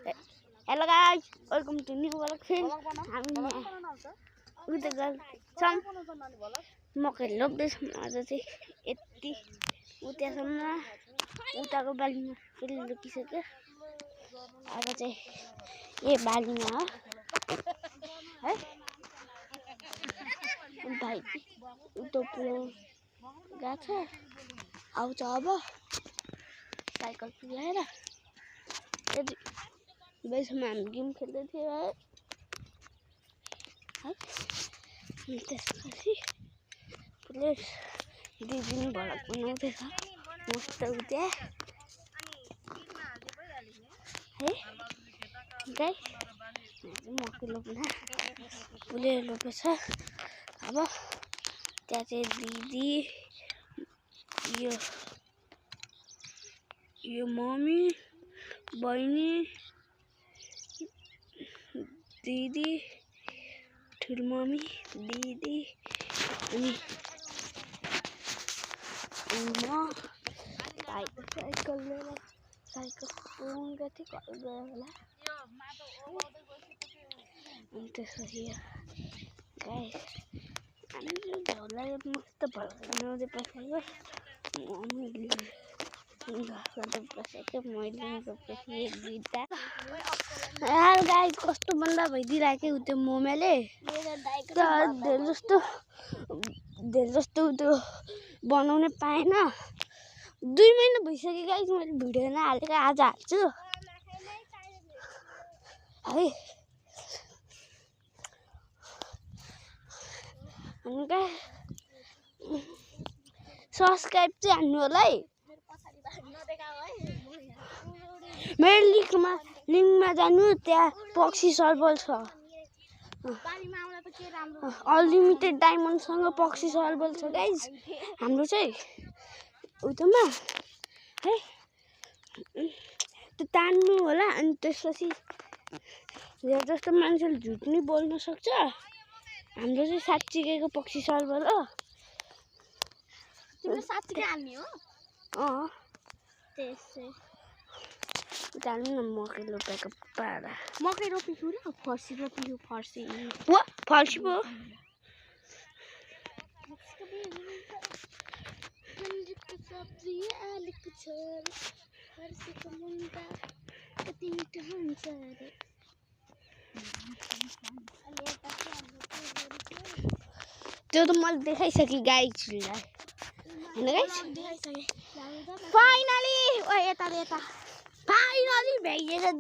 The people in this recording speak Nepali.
Hello guys, welcome to new vlog film. हामी उता गर्छौँ मकै लोप्दैछौँ आज चाहिँ यति उतासम्म उताको बालीमा फेरि रोपिसक्यो अब चाहिँ यो बालीमा हो है भाइ उता पुऱ्याउ गएको छ आउँछ अब साइकल पुऱ्याएर बेसमा हामी गेम खेल्दै थियौँ है त्यसपछि प्लेस दिदी भलक बनाउँदैछ मस्त उता है गाई मकै लोप्न पुले लोपेछ अब त्यहाँ चाहिँ दिदी यो मम्मी बहिनी दिदी ठुलमम्मी दिदी अनि म भाइको साइकल लिएर साइकल पुऱ्याउनु थिएँ घर गयो होला अनि त्यसपछि गाई हामी झोललाई मस्त बनाउँदै बसेको मम्मीले बसेको मैले एक दुईवटा यार गाई कस्तो बन्दा भइदिइरहेको उ त्यो मोमेले धेरै जस्तो त्यो बनाउनै पाएन 2 महिना भइसक्यो गाई मैले भिडियो नहालेको आज हाल्छु है अनि सब्सक्राइब चाहिँ हान्नु होला है मेरो लिङ्कमा जानु त्यहाँ पक्सी सर्भर छ अनलिमिटेड डायमन्डसँग पक्सी सर्भर छ गाइज हाम्रो चाहिँ उतामा है त्यो तान्नु होला अनि त्यसपछि धेरै जस्तो मान्छेले झुट नि बोल्न सक्छ हाम्रो चाहिँ साँच्चीको पक्सी सर्भर हो तिम्रो साँच्चीकै हाल्ने हो त्यसै जानु न मकै रोपेको पारा मकै रोपेको र फर्सी रोपेको फर्सी हो फर्सी पो सब्जी आलुको झोल फर्सीको मुन्टा कति मिठो हुन्छ अरे त्यो त मैले देखाइसकेँ गाईलाई हैन गाइस फाइनली ओ यता फाइनली भ्याइएर